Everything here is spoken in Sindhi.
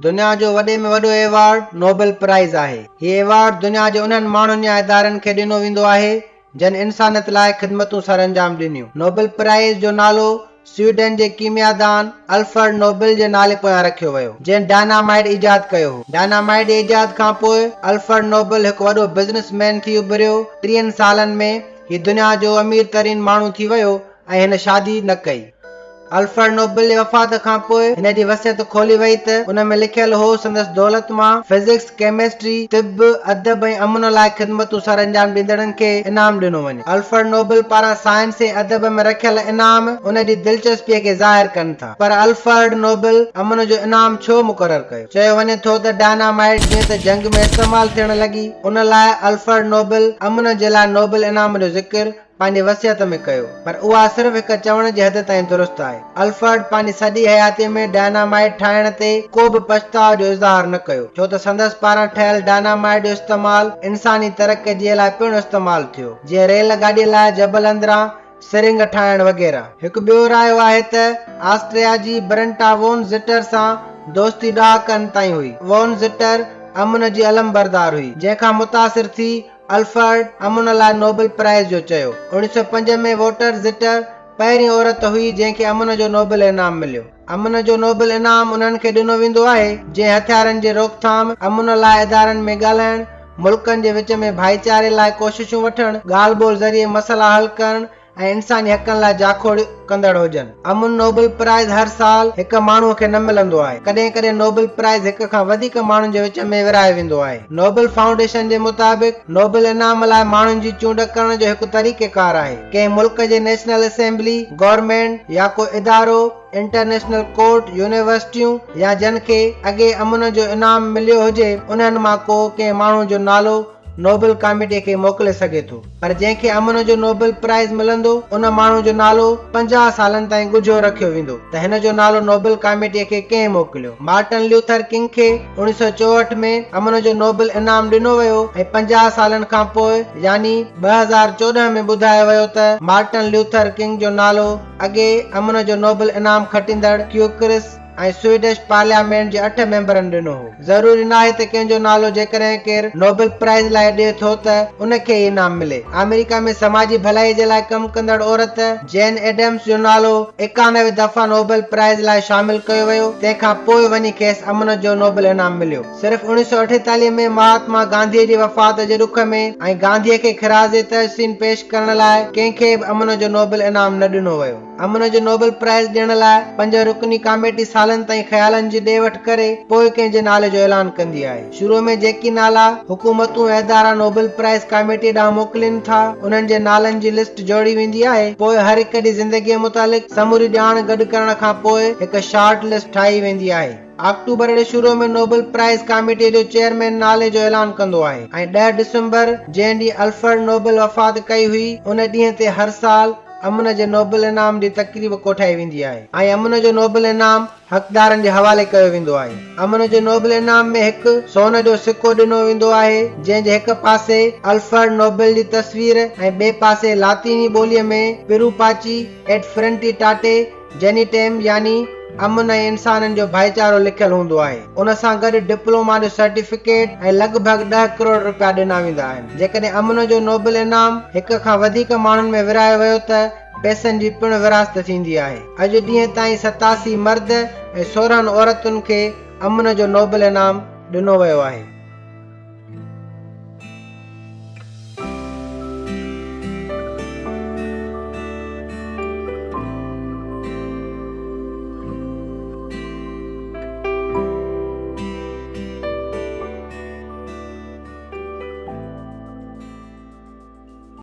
دنيا جو وڏي ۾ وڏو ايوارڊ نوبل پرائز آهي. هي ايوارڊ دنيا جي انهن ماڻهن يا ادارن کي ڏنو ويندو آهي، جن انسانيت لاء خدمتون سرانجام ڏنيون. نوبل پرائز جو نالو سوئيڊن جي ڪيميادان الفرڊ نوبل جي نالي پويان رکيو ويو، جنهن ڊائنامائيٽ ايجاد ڪيو هو. ڊائنامائيٽ جي ايجاد کان پوء الفرڊ نوبل هڪ وڏو بزنس مين ٿي اڀريو. ٽيهن سالن ۾ هي دنيا جو امير ترين ماڻهو ٿي ويو ۽ هن شادي نه ڪئي. الفرڊ نوبل جي وفات کان پوء هن جي وصيت کولي وئي ته ان ۾ لکيل هو سندس دولت مان فزڪس، ڪيمسٽري، طب، ادب ۽ امن لاء خدمتون سرانجام ڏيندڙن کي انعام ڏنو وڃي. الفرڊ نوبل پاران سائنس ۽ ادب ۾ رکيل انعام ان جي دلچسپيء کي ظاهر ڪن ٿا. پر الفرڊ نوبل امن جو انعام ڇو مقرر ڪيو؟ چيو وڃي ٿو ته ڊائنامائيٽ جيئن ته جنگ ۾ استعمال ٿيڻ لڳي، ان لاء الفرڊ نوبل امن جي لاء نوبل انعام جو ذڪر پنهنجي وصيت ۾ ڪيو، پر اها صرف هڪ چوڻ جي حد تائين درست آهي. الفرڊ پنهنجي سڄي حياتيء ۾ ڊائنامائيٽ ٺاهڻ تي ڪو به پڇتاء جو اظهار نه ڪيو، ڇو ته سندس پاران ٺهيل ڊائنامائيٽ جو استعمال انساني ترقيء جي لاء پڻ استعمال ٿيو، جيئن ريل گاڏيء لاء جبل اندران سرنگهه ٺاهڻ وغيره. هڪ ٻيو رايو آهي ته آسٽريا جي برنٽا وون زٽر سان دوستي ڏهاڪن تائين هئي. وون زٽر امن جي علمبردار هئي، جنهن کان متاثر ٿي الفرڊ امن لاء نوبل پرائز جو چيو. 1905 ۾ ووٽر زٽر پهرين عورت هئي جنهن کي امن جو نوبل انعام مليو. امن جو نوبل انعام انهن کي ڏنو ويندو آهي جنهن هٿيارن جي روڪٿام، امن لاء ادارن ۾ ڳالهائڻ، ملڪن جي وچ ۾ ڀائيچاري لاء ڪوششون وٺڻ، ڳالهه ٻولهه ذريعي مسئلا حل ڪرڻ ۽ انساني حقن لاء جاکوڙ ڪندڙ هجن. امن نوبل پرائز هر سال هڪ ماڻهوء کي نه ملندو آهي. ڪڏهن ڪڏهن نوبل پرائز هڪ کان وڌيڪ ماڻهن جي وچ ۾ ورهايو ويندو آهي. نوبل فائونڊيشن جي مطابق نوبل انعام لاء ماڻهن جي چونڊ ڪرڻ جو هڪ طريقيڪار آهي. ڪنهن ملڪ جي نيشنل اسيمبلي، گورنمينٽ يا ڪو ادارو، انٽرنيشنل ڪورٽ، يونيورسٽيون يا جن کي اڳي امن جو انعام مليو هجي، انهن مان ڪو ڪنهن ماڻهو جو نالو نوبل ڪاميٽي کي موڪلي سگهي ٿو پر جنهن کي امن جو نوبل پرائز ملندو ان ماڻهو جو نالو 50 سالن تائين ڳجهو رکيو ويندو ته هن جو نالو نوبل ڪاميٽي کي ڪنهن موڪليو. مارٽن ليوٿر ڪنگ کي 1964 ۾ امن جو نوبل انعام ڏنو ويو ۽ 50 سالن کان پوء يعني 2014 ۾ ٻڌايو ويو ته مارٽن ليوٿر ڪنگ جو نالو اڳي امن جو نوبل انعام کٽيندڙ ڪيوڪرس ۽ سوئيڊش پارليامينٽ جي اٺ ميمبرن ڏنو هو. ضروري ناهي ته ڪنهن جو نالو جيڪڏهن ڪير نوبل پرائز لاء ڏئي ٿو ته ان کي ئي انعام ملي. آمريڪا ۾ سماجي ڀلائي جي لاء ڪم ڪندڙ عورت جين ايڊمز جو نالو 91 دفعا نوبل پرائز لاء شامل ڪيو ويو تنهن کان پوء وڃي کيس امن جو نوبل انعام مليو. صرف 1948 ۾ مهاتما گانڌيء جي وفات جي ڏک ۾ ۽ گانڌيء کي خراج تحسين پيش ڪرڻ لاء ڪنهن کي به امن جو نوبل انعام نه ڏنو ويو. امن جو نوبل پرائز ڏيڻ لاء پنج رڪني ڪاميٽي سالن تائين خيالن جي ڏي وٺ ڪري پوء ڪنهن جي نالي جو اعلان ڪندي آهي. شروع ۾ جيڪي نالا حڪومتون ۽ ادارا نوبل پرائز ڪاميٽيء ڏانهن موڪلين ٿا انهن جي نالن جي لسٽ جوڙي ويندي آهي پوء هر هڪ جي زندگيء متعلق سموري ڄاڻ گڏ ڪرڻ کان پوء هڪ شارٽ لسٽ ٺاهي ويندي آهي. آڪٽوبر جي شروع ۾ نوبل پرائز ڪاميٽيء جو چيئرمين نالي جو اعلان ڪندو آهي ۽ 10 ڊسمبر جنهن ڏينهن الفرڊ نوبل وفات ڪئي هئي ان ڏينهن تي هر سال امن جي نوبل انعام جي تقريب ڪوٺائي ويندي آهي ۽ امن جو نوبل انعام حقدارن جي حوالي ڪيو ويندو آهي. امن جو نوبل انعام ۾ هڪ سون جو سڪو ڏنو ويندو آهي جنهن جي هڪ پاسي الفرڊ نوبل جي تصوير ۽ ٻئي پاسي لاطيني ٻوليء ۾ پروپاچي ايٽ فرنٽي ٽاٽي جينيٽيم يعني امن ۽ انسانن جو ڀائيچارو لکيل هوندو آهي. ان سان گڏ ڊپلوما جو سرٽيفڪيٽ ۽ لڳ ڀڳ ڏهه ڪروڙ رپيا ڏنا ويندا آهن. جيڪڏهن امن جو نوبل انعام هڪ کان وڌيڪ ماڻهن ۾ ورهايو ويو ته پئسن جي پڻ ورهاست ٿيندي آهي. اڄ ڏينهن تائين 87 مرد ۽ 16 عورتن کي امن جو نوبل انعام ڏنو ويو آهي.